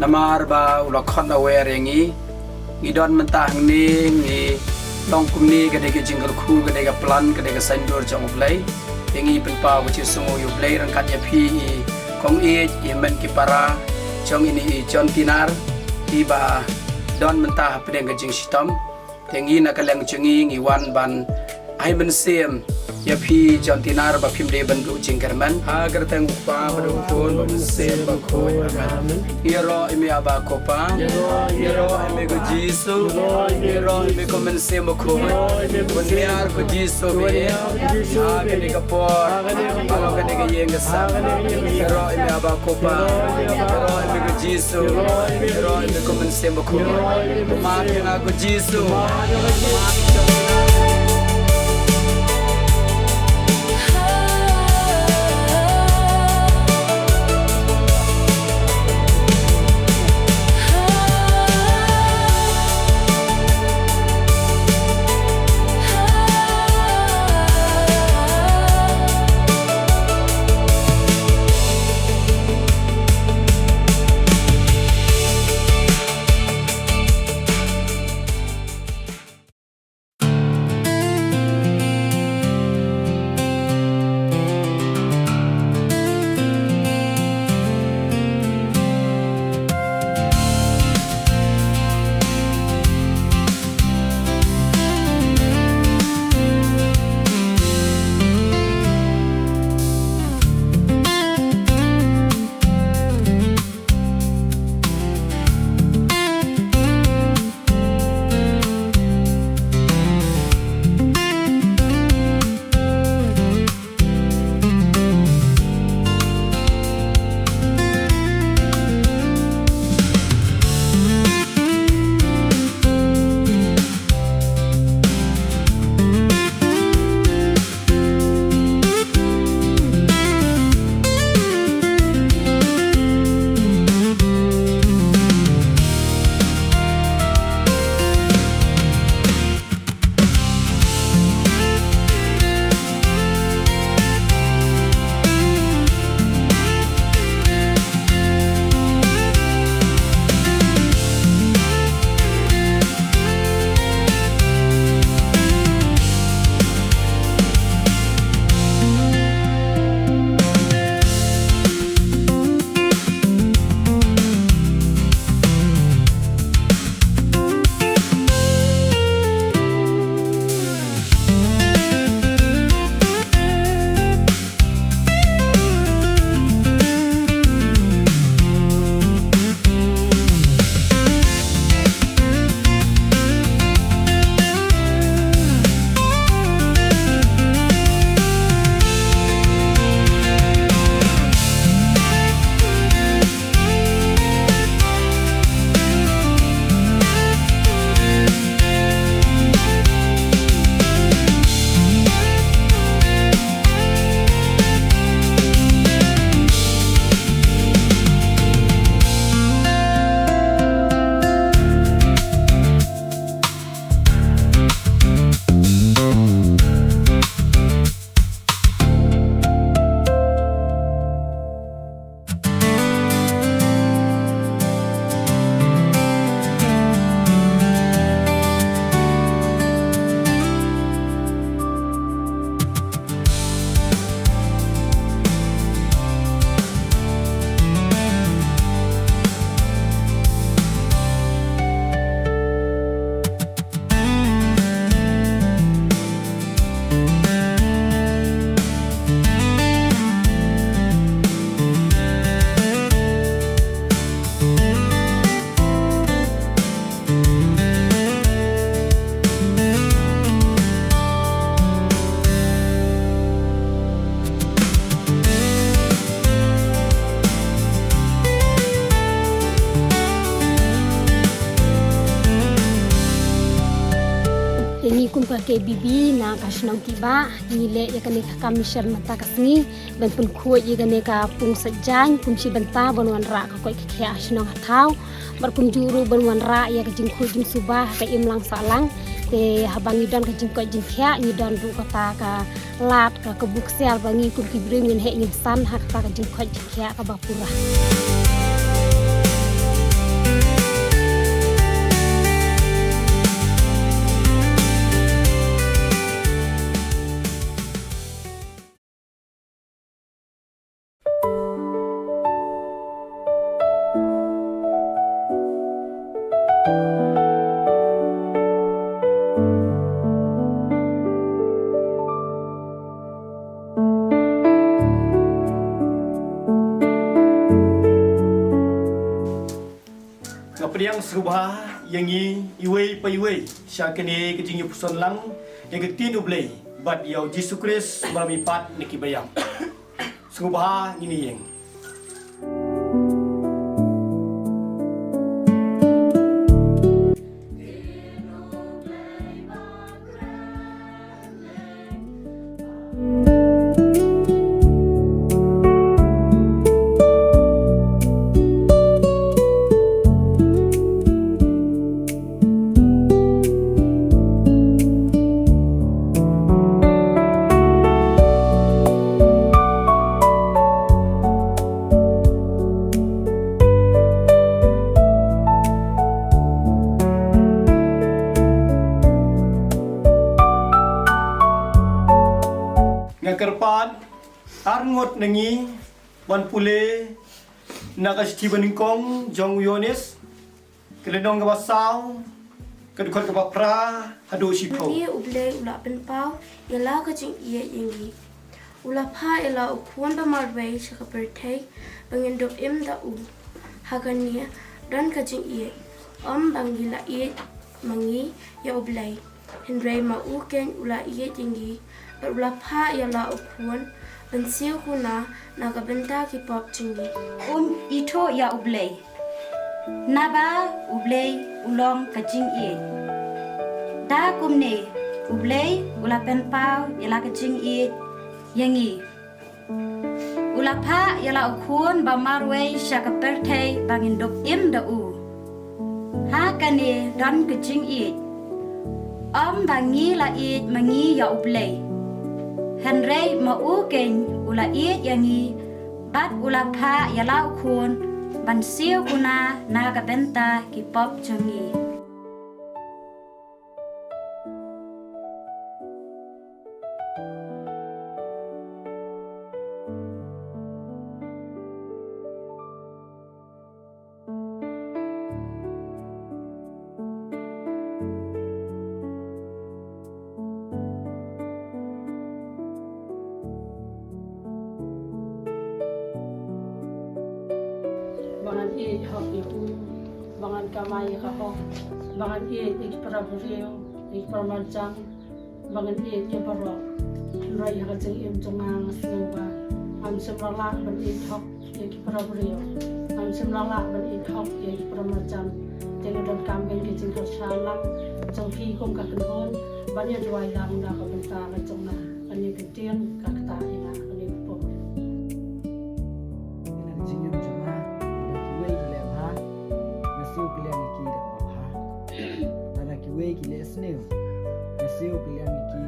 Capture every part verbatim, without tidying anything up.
Namar ba u la khot na wer ïa ngi, ngi don mynta hangne, ngi long kumne, ka dei ka jingkyrkhu, ka dei ka plan, ka dei ka saiñdur jong U Blei. Te ngi pynpaw ka jingsngew ïa U Blei ryngkat ïa phi i kong ïeit, i hynmen ki para jong ine i John Tinar, iba don mynta hapdeng ka jingshitom. Te ngi na ka liang jong ngi, ngi wan ban ai mynsiem ïa phi John Tinar ba phim dei ban duh jingkyrmen. Ha ka kyrteng U Kpa bad U Khun bad U Mynsiem Bakhuid. Amen. Ïaroh ïa me Aba ko Pa. Ïaroh ïa me ko Jisu. Ïaroh ïa me ko Mynsiem Bakhuid. Bun hiar ko Jisu ba ïeit. Ha kane ka por, ha kane ka ïing ka sem. Ïaroh ïa me Aba ko Pa. Ïaroh ïa me ko Jisu. Ïaroh ïa me ko Mynsiem Bakhuid. Map ïa nga ko Jisu. Te ngi kum ka K B B na ka shnong Kibah, ngi leh ïa kane ka kam mission mynta ka sngi, ban pynkhuid ïa kane ka pung Saitjaiñ, kum shi bynta ban wanrah ka koit ka khiah ha shnong ha thaw. Bad kumjuh ruh ban wanrah ïa ka jingkhuid jingsuba ha ka imlang sahlang. Te haba ngi don ka jingkoit jingkhiah, ngi don ruh kata ka lad, ka kabu ksiar ba ngi kum ki briew ngin heh ngin san ha kata ka jingkoit jingkhiah kaba pura. Sngewbha ïa ngi iwei pa iwei sha kane ka jingïapuson lang ïa ka ktien U Blei bad ïa u Jisu Khrist ba la mihpat na ki baïap. Sngewbha ngin ïeng. Nga kyrpad arngut na ngi ban pule na ka shithi banyngkong jong u Ïoannis, ka lynnong kaba saw, ka dkhot kaba phra haduh shiphew. Ngi, U Blei u la pynpaw ïa la ka jingïeit ïa ngi. U la phah ïa la u khun ba marwei sha ka pyrthei ba ngin dup im da u. Ha kane don ka jingïeit, ym ba ngi la ïeit ma ngi ïa U Blei, hynrei ma u keiñ u la ïeit ïa ngi bad u la phah ïa la u khun ban siew kuna na ka bynta ki pop jong ngi. Um ithuh ïa U Blei, naba U Blei u long ka jingïeit. Da kumne U Blei u la pynpaw ïa la ka jingïeit ïa ngi, u la phah ïa la u khun ba marwei sha ka pyrthei ba ngin dup im da u. Ha kane don ka jingïeit, ym ba ngi la ïeit ma ngi ïa U Blei, hynrei ma u keiñ u la ïeit ïa ngi bad u la phah ïa la u khun ban siew kuna na ka bynta ki pop jong ngi. Ba ngan ïeit hok ïa u, ba ngan kamai ïa ka hok, ba ngan ïeit ïa ki para briew, ïa ki para marjan, ba ngan ïeit ïa baroh. Hynrei ha ka jingim jong nga nga sngew ba ngam shym la lah ban ïeit hok ïa ki para briew, ngam shym la lah ban ïeit hok ïa ki para marjan. Te nga donkam ka jingkyrshan lang jong phi kum ka kynhun ban ïa duwai lang na ka bynta ka jong nga. Kane ka ktien ka ktah ïa nga kane ka por. Ïa na ka jingim jong nga, lada kiwei ki leh bha, nga siew kylliang ïa ki da kaba bha. Lada kiwei ki leh sniew, nga siew kylliang ïa ki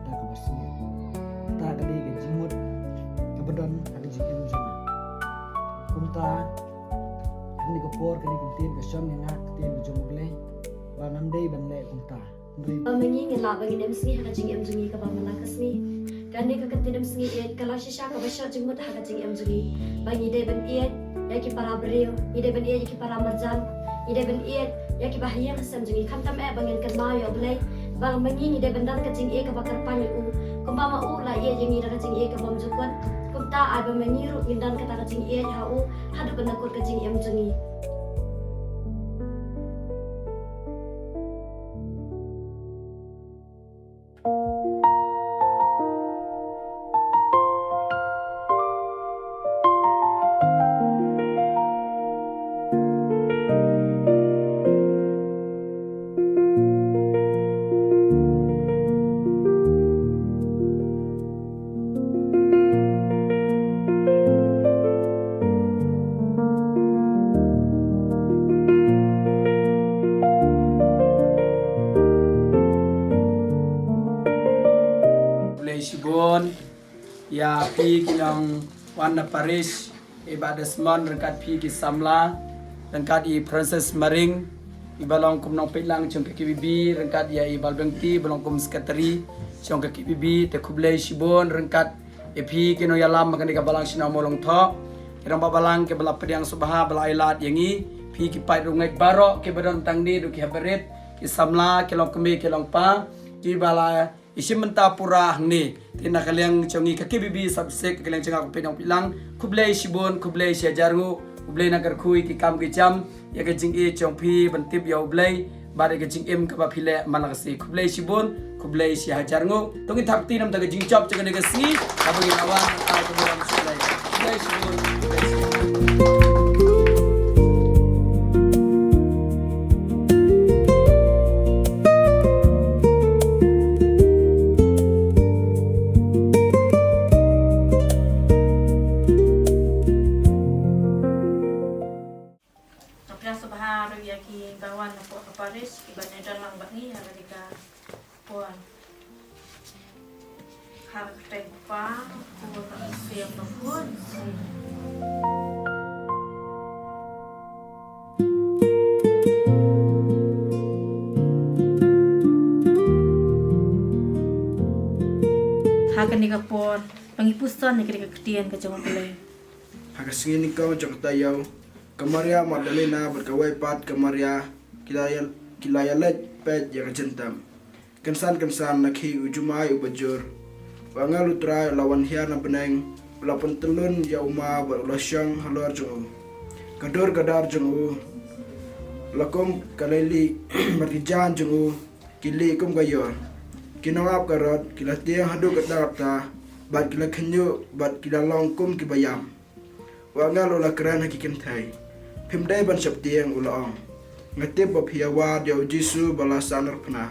da kaba sniew. Kata ka dei ka jingmut kaba don ha ka jingim jong nga. Kumta, ha kane ka por, kane ka ktien ka shon ïa nga, ka ktien ka jong U Blei, ba ngam dei ban leh kumta. Ba ma ngi ngin lah ba ngin ïasngew ha ka jingim jong ngi kaba man la ka sngi. Kane ka ktien ïasngew ïeit ka long shisha kaba shah jingmut ha ka jingim jong ngi. Ba ngi dei ban ïeit ïa ki para briew, ngi dei ban ïeit ïa ki para marjan, ngi dei ban ïeit ïa kiba ha ïing ha sem jong ngi. Khamtam eh ba ngin kynmaw ïa U Blei, ba ma ngi ngi dei ban don ka jingïeit kaba kyrpang ïa u. Kumba ma u la ïeit ïa ngi da ka jingïeit kaba bymjukut, kumta ai ba ma ngi ruh ngin don kata ka jingïeit ha u haduh ban da kut ka jingim jong ngi. Khublei shibun ïa phi ki nongwan na parish, i Bah Desmond ryngkat phi ki samla, ryngkat i Francis Maring, iba long kum nongpeitlang jong ka K B B, ryngkat ïa i Bah Bengti ba long kum secretary jong ka K B B. Te khublei shibun ryngkat ïa phi ki nongïalam ha kane ka balang shnong Mawlongthoh, ki rangbah balang kiba la pdiang sngewbha ba la ai lad ïa ngi, phi ki paid rangeit baroh kiba don tang ne, haduh ki hep barit, ki samla, ki longkmie ki longpa, kiba la ïashim bynta pura hangne. Te na ka liang jong ngi ka K B B Sub-District, ka liang jong nga kum u paid nongpeitlang, khublei shibun, khublei shihajar nguh. Blei na kyrkhu ïa ki kam ki jam, ïa ka jingïeit jong phi ban tip ïa U Blei bad ïa ka jingim kaba phi leh man la ka sngi. Khublei shibun, khublei shihajar nguh. To ngin thap kti namar ka jingjop jong kane ka sngi, kaba ngin wan ai ka burom sha U Blei. Khublei shibun, khublei shibun. Nga pdiang sngewbha ruh ïa ki bawan hapoh ka parish kiba ïadon lang bad ngi ha kane ka por. Ha ka kyrteng u Kpa, u Khun bad u Mynsiem Bakhuid. Ha kane ka por ba ngi puson ïa kane ka ktien ka jong U Blei. Ha ka sngi nyngkong jong ka taïew, ka Maria Magdalena bad kawei pat ka Maria ki la ïa, ki la ïaleit peit ïa ka jingtep. Kynsan kynsan na khih u jumai uba jur, u angel U Trai u la wan hiar na bneng, u la pyntyllun ïa u ma bad u la shong halor jong u. Ka dur ka dar jong u la kum ka leilieh bad ki jaiñ jong u ki lieh kum ka ïor. Ki nongap ka rot ki la tieng haduh katta katta bad ki la khynñiuh bad ki la long kum kiba ïap. U angel u la kren ha ki kynthei. Phim dei ban sheptieng, u la ong. Nga tip ba phi ïawad ïa U Jisu ba la sahnarphna.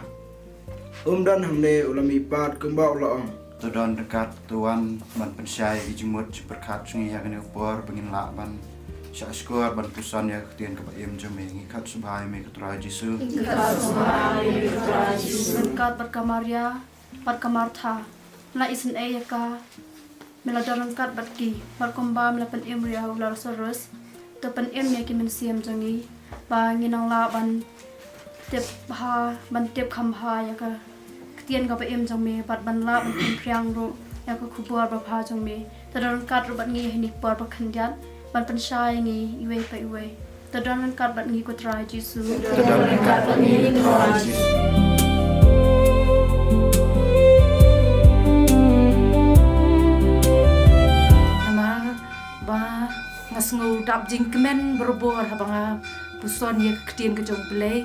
Um don hangne, u la mihpat kumba u la ong. To don ryngkat, to wan ban pynshai ïa ki jingmut jingpyrkhat jong ngi ha kane ka por ba ngin lah ban shah shkor ban puson ïa ka ktien kaba im jong me. Ngi khot sngewbha ïa me ko Trai Jisu. Ngi khot sngewbha ïa me ko Trai Jisu. Ryngkat bad ka Maria bad ka Martha, me la isynei ïa ka, me la don ryngkat bad ki, bad kumba me la pynim ruh ïa u Lasarus. To pynim ïa ki mynsiem jong ngi ba ngin nang lah ban tip bha, ban tip kham bha ïa ka ktien kaba im jong me bad ban lah ban pynphriang ruh ïa ka khubor babha jong me. To don ryngkat ruh bad ngi ha kine ki por ba khyndiat ban pynshai ïa ngi iwei pa iwei. To don ryngkat bad ngi ko Trai Jisu. To don ryngkat bad ngi ko Trai Jisu. Namar ba nga sngew dap jingkmen barabor haba nga puson ïa ka ktien ka jong U Blei,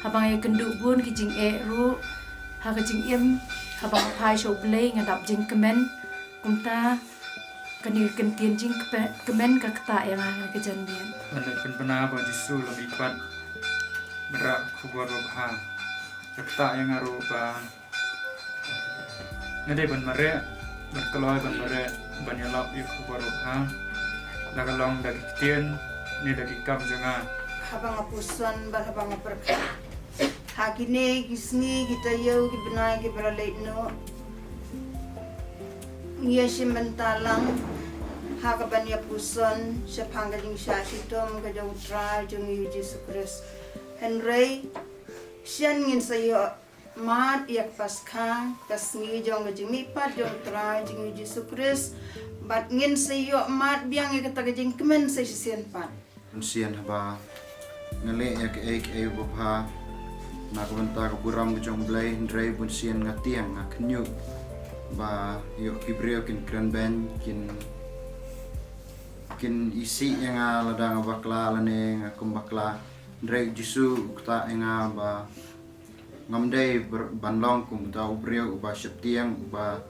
haba nga ïakynduh bun ki jingeh ruh ha ka jingim, haba nga phai sha U Blei nga dap jingkmen. Kumta kane ka ktien jingkmen ka ktah ïa nga ha ka janmiet. Ban leit pynbna ba U Jisu u la mihpat, ban rah ka khubor babha ka ktah ïa nga ruh ba nga dei ban mareh, ban kloi ban mareh ban ïalap ïa ka khubor babha, la ka long da ki ktien ne da ki kam jong nga. Haba nga puson bad haba nga pyrkhat ha kine ki sngi, ki taïew, ki bnai kiba la leit noh, ngi ïashim bynta lang ha kaban ïapuson shaphang ka jingshah shitom ka jong U Trai jong ngi U Jisu Khrist. Hynrei shen ngin sa ïoh mad ïa ka Paskha, ka sngi jong ka jingmihpat jong U Trai jong ngi U Jisu Khrist, bad ngin sa ïoh mad biang ïa kata ka jingkmen sa shisien pat. Bunsien haba nga leh ïa kaei kaei babha na ka bynta ka burom ka jong U Blei, hynrei bunsien nga tieng, nga khynñiuh ba ïoh ki briew kin kren beiñ, kin, kin isih ïa nga lada nga bakla lane nga kum bakla. Hynrei U Jisu u ktah ïa nga ba ngam dei ber-, ban long kum uta u briew uba sheptieng, uba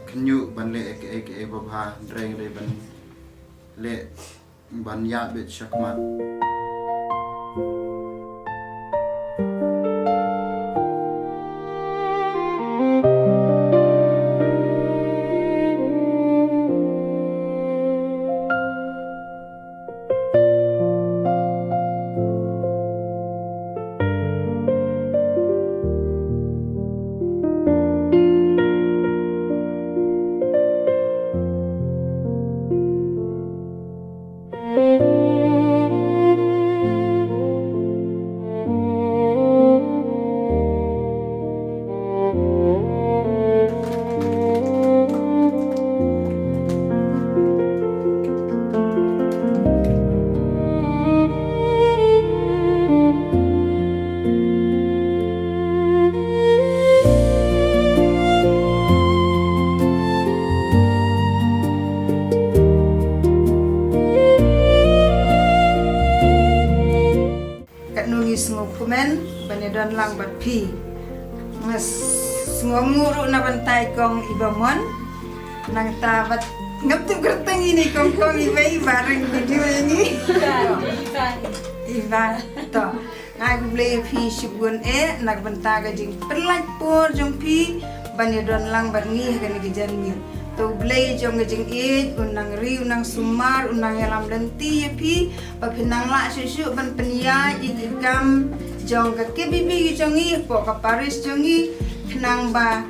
khynñiuh ban leh kaei kaei babha, hynrei nga dei ban leh ban ïa bit shakmat. Phi. Nga s-, sngewnguh ruh na bynta i kong Iba Mon. Nangta bad ngam tip kyrteng ine i kong, kong Iba, Iba ring video ini. Iba. To. Nga ai khublei ïa phi shibun eh na ka bynta ka jingpynlait por jong phi ban ïadon lang bad ngi ha kane ka janmiet. To U Blei jong ka jingïeit un nang ri, un nang sumar, un nang ïalam lynti ïa phi, ba phin nang lah shuh shuh ban pynïaid ïa ki kam jong ka K B B ki jong ngi, hapoh ka parish jong ngi, khnang ba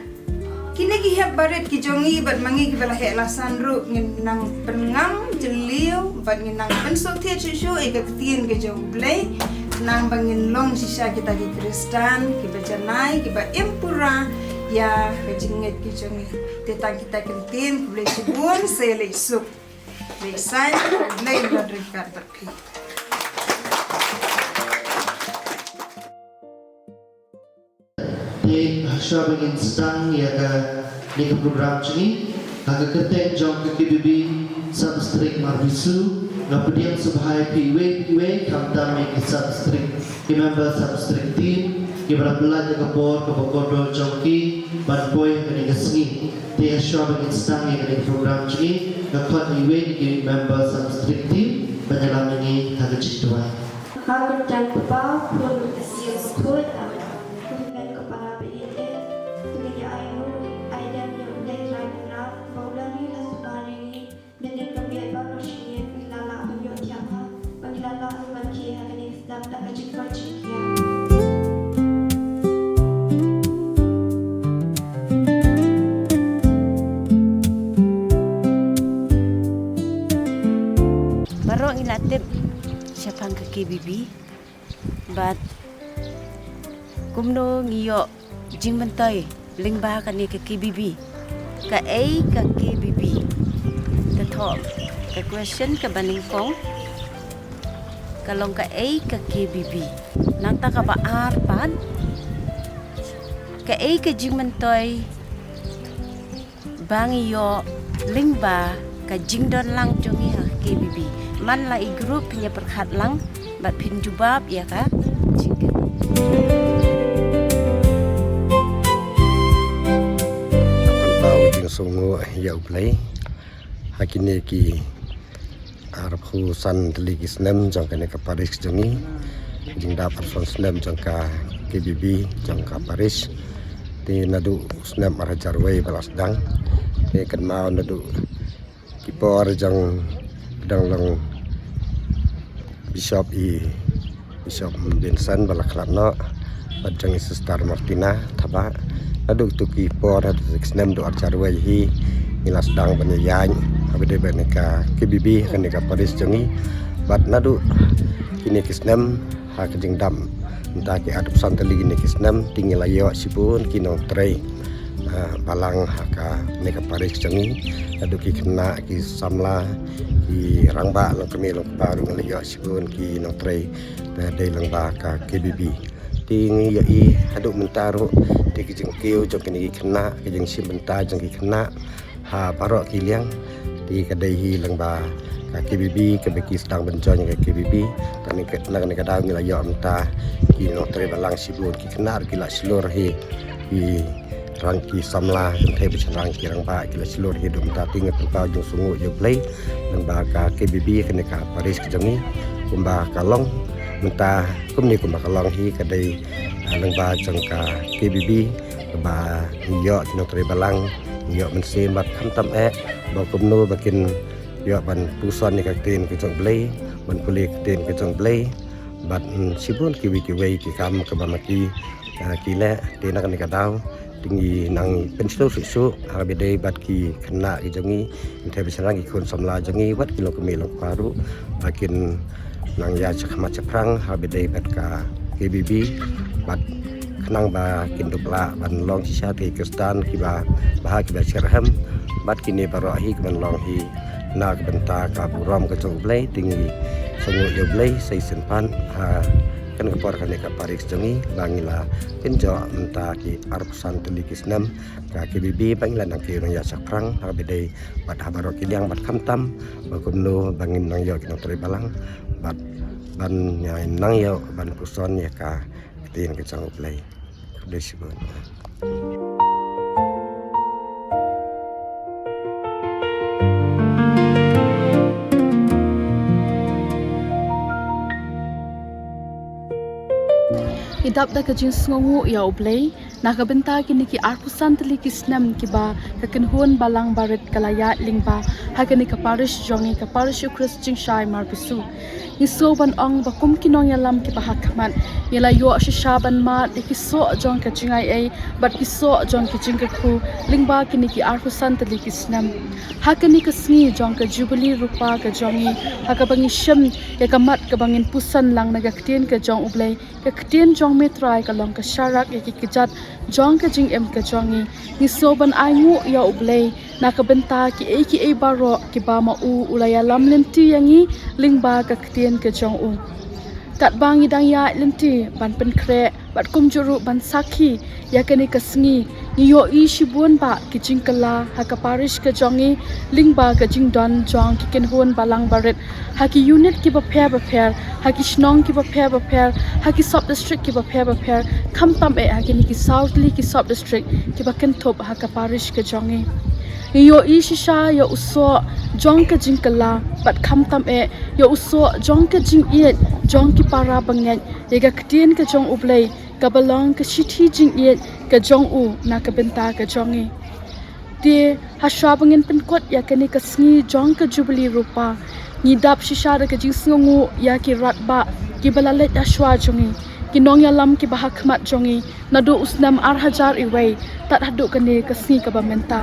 kine ki hep barit ki jong ngi bad ma ngi kiba la heh la san ruh ngin nang pynngam jylliew bad ngin nang pynsngewthuh shuh shuh ïa ka ktien ka jong U Blei, khnang ba ngin long shisha kita ki Khristan kiba janai, kiba im pura ïa ka jingngeit ki jong ngi. Te tang kita ki ktien, khublei shibun, sa ïaleit suk. Leit saiñ, khublei, Lord ryngkat bad phi. Te hashwa ba ngin sdang ïa kane ka program jong ngi, ha ka kyrteng jong ka K B B Sub District Marbisu, nga pdiang sngewbha ïa phi iwei pa iwei, khamtam ïa ki Sub District, ki member Sub District team, kiba la pynlait ïa ka por kaba kordor jong ki ban poi ha kane ka sngi. Te hashwa ba ngin sdang ïa kane ka program jong ngi, nga khot ïa iwei na ki member Sub District team ban ïalam ïa ngi ha ka jingduwai. Ha ka kyrteng u Kpa, u Khun, u Mynsiem Bakhuid, amen. Ko Trai ko Para ba ïeit, to ngin ïa ai nguh ai dem ïa U Blei Trai Kynrad ba u la ri la sumar ïa ngi. Mynnin ka miet baroh shi miet ngi la lah ban ïoh thiah bha, ba ngi la lah ruh ban khie ha kane ka sdang da ka jingkoit jingkhiah. Baroh ngi la tip shaphang ka K B B. Bad kumno ngi ïoh jingmyntoi lyngba kane ka K B B. Kaei ka K B B? Te thoh ka question kaba nyngkong ka long kaei ka K B B. Nangta kaba ar pat, kaei ka jingmyntoi ba ngi ïoh lyngba ka jingdon lang jong ngi ha K B B. Man la i group phin ïa pyrkhat lang bad phin jubab ïa ka jingkylli. Pynpaw jingsngewnguh ïa U Blei ha kine ki arphew san tylli ki snem jong kane ka parish jong ngi. Jingdap arphew san snem jong ka K B B jong ka parish. Te naduh u snem ar hajar wei ba la sdang. Te kynmaw naduh ki por jong dang long Bishop i Bishop Vincent ba la khlad noh, bad jong i Sister Martina Thabah. Naduh tu ki por, naduh tu ki snem, naduh ar hajar wei hi ngi la sdang ban ïaid ha ba dei bad kane ka K B B, kane ka parish jong ngi. Bad naduh kine ki snem ha ka jingdap mynta ki arphew san tylli kine ki snem, te ngi la ïoh shibun ki nongtrei, ah, balang ha kane ka parish jong ngi. Naduh ki khynnah, ki samla, ki rangbah, long kmie long kpa ruh ngi la ïoh shibun ki nongtrei, eh, dei lyngba ka K B B. Te ngi ïohi haduh mynta ruh, te ki jingkiew jong kine ki khynnah, ki jingshim bynta jong ki khynnah ha baroh ki liang. Te ka dei hi lyngba ka K B B kaba ki sdang ban join ka K B B. Te na kane ka daw ngi la ïoh mynta ki nongtrei balang shibun, ki khynnah ruh ki la shlur hi, ki rang ki samla, kynthei bad shynrang, ki rangbah ki la shlur hi haduh mynta. Te ngi pynpaw jingsngewnguh ïa U Blei lyngba ka K B B, kane ka parish ka jong ngi. Kumba ka long mynta, kumne kumba ka long hi ka dei, ah, lyngba jong ka K B B kaba ngi ïoh ki nongtrei balang, ngi ïoh mynsiem bad khamtam eh ba kumno ba kin ïoh ban puson ïa ka ktien ka jong U Blei, ban pule ka ktien ka jong U Blei. Bad, mm, shibun kiwei kiwei ki kam kaba ma ki, ah, ki leh. Te na kane ka daw te ngi nang pynshlur shuh shuh ha kaba dei bad ki khynnah ki jong ngi, kynthei bad shynrang, ki khun samla jong ngi, wat ki long kmie long kpa ruh, ba kin nang ïa shakhmat shaphrang ha kaba dei bad ka K B B, bad khnang ba kin dup lah ban long shisha ki Khristan kiba bha, kiba shitrhem. Bad kine baroh hi ki ban long hi na ka bynta ka burom ka jong U Blei. Te ngi sngewnguh ïa U Blei sa shisien pat ha kane ka por, kane ka parish jong ngi, ba ngi la kynjoh mynta ki arphew san tylli ki snem ka K B B, ba ngi la nang kiew nang ïa shaphrang ha kaba dei bad ha baroh ki liang, bad khamtam ba kumno ba ngin nang ïoh ki nongtrei balang, bad ban ïa nang ïoh ban puson ïa ka ktien ka jong U Blei. Khublei shibun. Ngi dap da ka jingsngewnguh ïa U Blei na ka bynta kine ki arphew san tylli ki snem kiba ka kynhun balang barit ka la ïaid lyngba ha kane ka parish jong ngi, ka parish Eucharist Jingshai Marbisu. Ngi sngew ban ong ba kum ki nongïalam kiba ha khmat, ngi la ïoh shisha ban mad ïa ki soh jong ka jingaiei bad ki soh jong ki jingkyrkhu lyngba kine ki arphew san tylli ki snem. Ha kane ka sngi jong ka Jubili Rupa ka jong ngi, ha kaba ngi shim ïa ka mat kaba ngin puson lang na ka ktien ka jong U Blei, ka ktien jong Me Trai ka long ka sharak ïa ki kjat jong ka jingim ka jong ngi. Ngi sngew ban ainguh ïa U Blei na ka bynta kiei kiei baroh kiba ma u u la ïalam lynti ïa ngi lyngba ka ktien ka jong u. Katba ngi dang ïaid lynti ban pynkhreh bad kumjuh ruh ban sakhi ïa kane ka sngi, ngi ïohi shibun bah ki jingkylla ha ka parish ka jong ngi lyngba ka jingdon jong ki kynhun balang barit ha ki unit kiba pher bapher, ha ki shnong kiba pher bapher, ha ki sub district kiba pher bapher, khamtam eh ha kine ki saw tylli ki sub district kiba kynthup ha ka parish ka jong ngi. Ngi ïohi shisha ïa u soh jong ka jingkylla bad khamtam eh ïa u soh jong ka jingïeit jong ki para bangeit ïa ka ktien ka jong U Blei kaba long ka shithi jingïeit ka jong u na ka bynta ka jong ngi. Te hashwa ba ngin pynkut ïa kane ka sngi jong ka Jubili Rupa, ngi dap shisha da ka jingsngewnguh ïa ki radbah kiba la leit hashwa jong ngi, ki nongïalam kiba ha khmat jong ngi naduh u snem ar hajar iwei tad haduh kane ka sngi kaba mynta.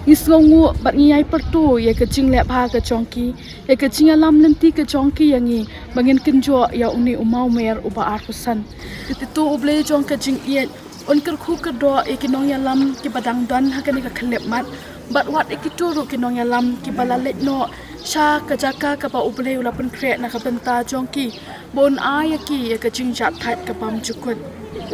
Ngi sngewnguh bad ngi ïai pyrto ïa ka jingleh bha ka jong ki, ïa ka jingïalam lynti ka jong ki ïa ngi ba ngin kynjoh ïa une u mawmer uba arphew san. Te to U Blei jong ka jingïeit, un kyrkhu kyrdoh ïa ki nongïalam kiba dang don ha kane ka khyllipmat bad wat ïa kito ruh ki nongïalam kiba la leit noh sha ka jaka kaba U Blei u la pynkhreh na ka bynta jong ki, ba un ai ïa ki ïa ka jingjahthait ka bymjukut.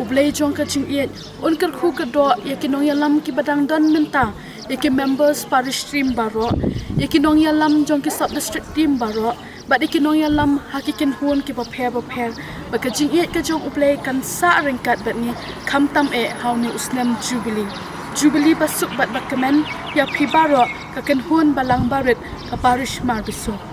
U Blei jong ka jingïeit, un kyrkhu kyrdoh ïa ki nongïalam kiba dang don mynta, ïa ki members parish team baroh, ïa ki nongïalam jong ki sub district team baroh, bad ïa ki nongïalam ha ki kynhun kiba pher bapher, ba ka jingïeit ka jong U Blei kan sah ryngkat bad ngi khamtam eh ha une u snem Jubili. Jubili basuk bad bakmen ïa phi baroh ka kynhun balang barit ka parish Marbisu.